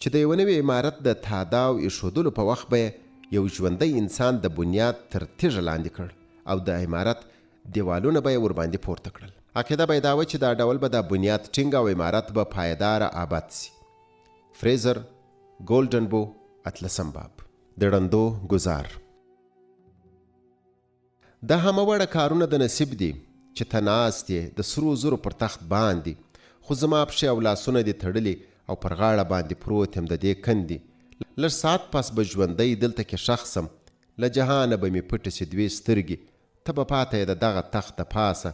چې د یوه نوي عمارت د تاداو ایښودلو په وخت به یې یو ژوندی انسان د بنیاد تر تیږه لاندې کړ او د عمارت دیوالونه به یې ورباندې پورته کړل. عقیده به یې دا وه چې دا ډول به دا بنیاد ټینګ او عمارت به پایداره آباد شي. فریزر، ګولډن بو، اتلسم باب. د ړندو ګوزار. دا همه وړه کارونه د نصیب دي چې ته ناست یې د سرو زرو پر تخت باندي خو زما پښې او لاسونه دې تړلي او پر غاړه باندي پروت یم د دې کندي لږ ساعت پس به ژوندی دلته کې ښخ سم له جهانه به مې پټې سي دوې سترګي ته به پاته یې د دغه تخت د پاسه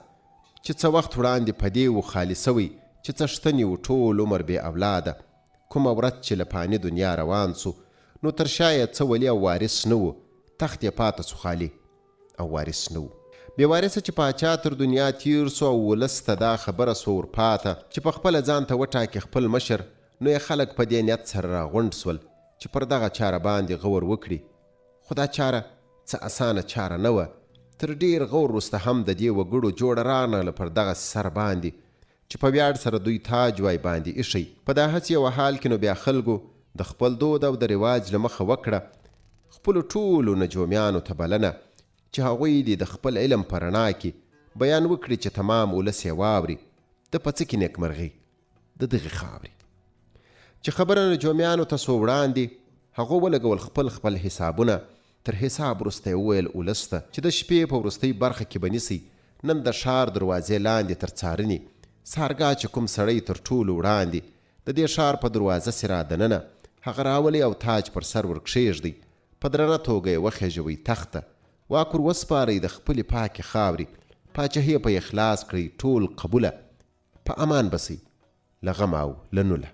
چې څه وخت وړاندې په دې وو خالي سوی چې څښتن یې وو ټول عمر بې اولاده کومه ورځ چې له فاني دنیا روان سو نو تر شا یې څه ولي او وارث نه وو، تخت یې پاته سو خالي او وارث نه وو. بې وارثه چې پاچا تر دنیا تېر سو او ولس ته دا خبره سوه ور پاته چې په خپله ځان ته وټاکي خپل مشر نو یې خلک په دې نیت سره راغونډ سول چې پر دغه چاره باندي غور وکړي خو دا چاره څه اسانه چاره نه وه تر ډېر غور وروسته هم د دې وګړو جوړه رانغله پر دغسې سر باندي چې په ویاړ سره دوی تاج وای باندې ایښی. په دا هسې یوه حال کې نو بیا خلکو د خپل دود او د رواج له مخه وکړه خپلو ټولو نجومیانو ته بلنه چې هغوی دې د خپل علم په رڼا کې بیان وکړي چې تمام اولس یې واوري د په څه کې نیکمرغي د دغې خاورې. چې خبره نجومیانو ته سوه وړاندې هغو ولګول خپل خپل حسابونه تر حساب وروسته یې وویل اولس ته چې د شپې په وروستۍ برخه کې به نیسئ نن د ښار دروازې لاندې تر څارنې څارګاه چې کوم سړی تر ټولو وړاندې د دې ښار په دروازه سي را دننه هغه راولئ او تاج پر سر ور کښېږدئ په درنه توګه یې وخېژوئ تخت ته واک ور وسپارئ د خپلې پاکې خاورې پاچهي په اخلاص کړئ ټول قبوله په امان به سئ له غمه او له نوله.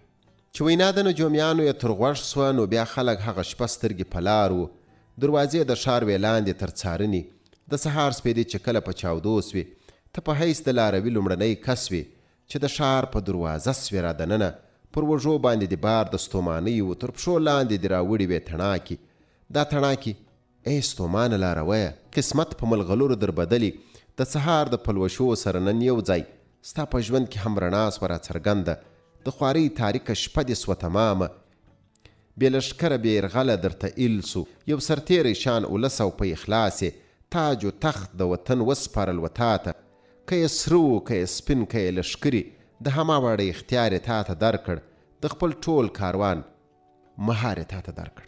چې وینا د نجومیانو یې تر غوږ شوه نو بیا خلک هغه شپه سترګې په لار وو، دروازې د ښار وې لاندې تر څارنې، د سهار سپېدې چې کله په چاودو شوې، ته په حیث د لاروي لومړنی کس وې چې د ښار په دروازه شوې را دننه، پر اوږو باندې دې بار د ستومانۍ و، تر پښو لاندې دې راوړي وې تڼاکې، دا تڼاکې ای ستومانه لارویه! قسمت په ملغلرو در بدلي د سهار د پلوشو سره نن یو ځای ستا په ژوند کې هم رڼا سوه راڅرګنده د خوارۍ تاریکه شپه دې سوه تمامه بې لښکره بې یرغله درته ایل سو یو سرتیری شان اولس او په اخلاص یې تاج و تخت د وطن وسپارل و تاته که یې سره وو که یې سپین که یې لښکري د هماواړه اختیار یې تاته درکړ د خپل ټول کاروان مهار یې تاته درکړ.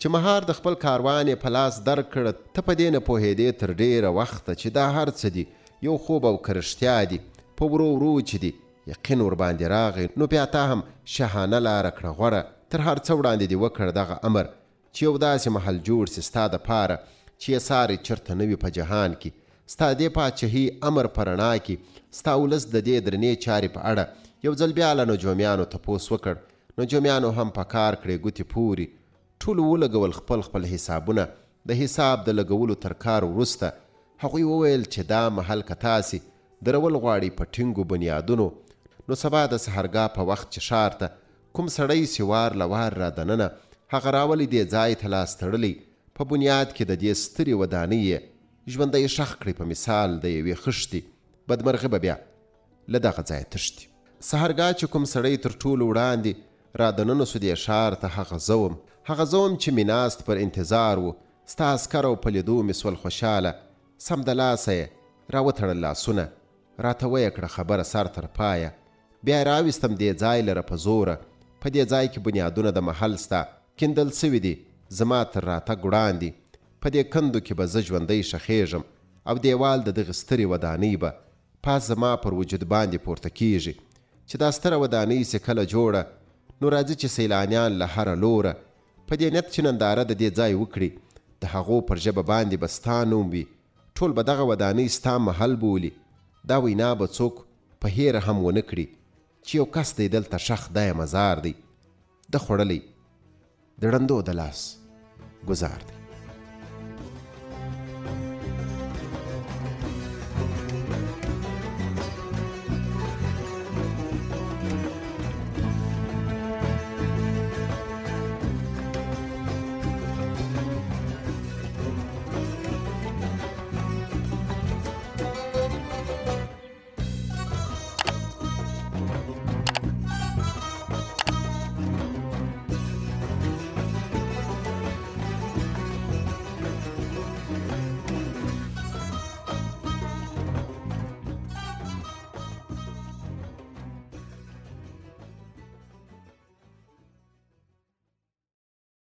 چې مهار د خپل کاروان یې په لاس درکړ، ته په دې نه پوهېدې تر ډېره وخته چې دا هر څه دي یو خوب او که رښتیا دي، په ورو ورو چې دي یقین ورباندې راغی نو بیا تا هم شاهانه لاره کړه غوره، تر هر څه وړاندې دې وکړ دغه امر چې یو داسې محل جوړ شي ستا د پاره چې یې ساری چرته نه وي په جهان کې، ستا دې پاچهي امر په رڼا کې ستا ولس ددې درنې چارې په اړه یو ځل بیا له نجومیانو تپوس وکړ، نجومیانو هم په کار کړې ګوتې پورې ټولو ولګول خپل خپل حسابونه، د حساب د لګولو تر کار وروسته هغوی وویل چې دا محل که تاسې درول غواړئ په ټینګو بنیادونو نو سبا د سحرګاه په وخت چې ښار ته کوم سړی سي وار له وار را دننه هغه راولي دې ځای ته لاس تړلی په بنیاد کې د دې سترې ودانۍ یې ژوندی ښخ کړئ په مثال د یوې خښتې بدمرغي به بیا له دغه ځایه تښتي. سحرګاه چې کوم سړی تر ټولو وړاندې را دننه سو دې ښار ته هغه زه وم هغه زه وم چې مې ناست پر انتظار وو ستا عسکر او په لیدو مې سول خوشاله سمدلاسه یې را وتړل لاسونه راته ویې کړه خبره سر تر پایه بیا یې راویستم دې ځای لره په زوره، په دې ځای کې بنیادونه د محل ستا کیندل شوي دي، زما تر راتګ وړاندې، په دې کندو کې به زه ژوندی ښخېږم او دېوال د دغې سترې ودانۍ به پاس زما پر وجود باندې پورته کېږي، چې دا ستره ودانۍ شي کله جوړه، نو راځي چې سیلانیان له هره لوره په دې نیت چې ننداره د دې ځای وکړي، د هغو پر ژبه باندې به ستا نوم وي، ټول به دغه ودانۍ ستا محل بولي، دا وینا به څوک په هېره هم ونه کړي چې یو کس دی دلته ښخ دا یې مزار دی ده خوړلی د ړندو د لاس ګوزار دی.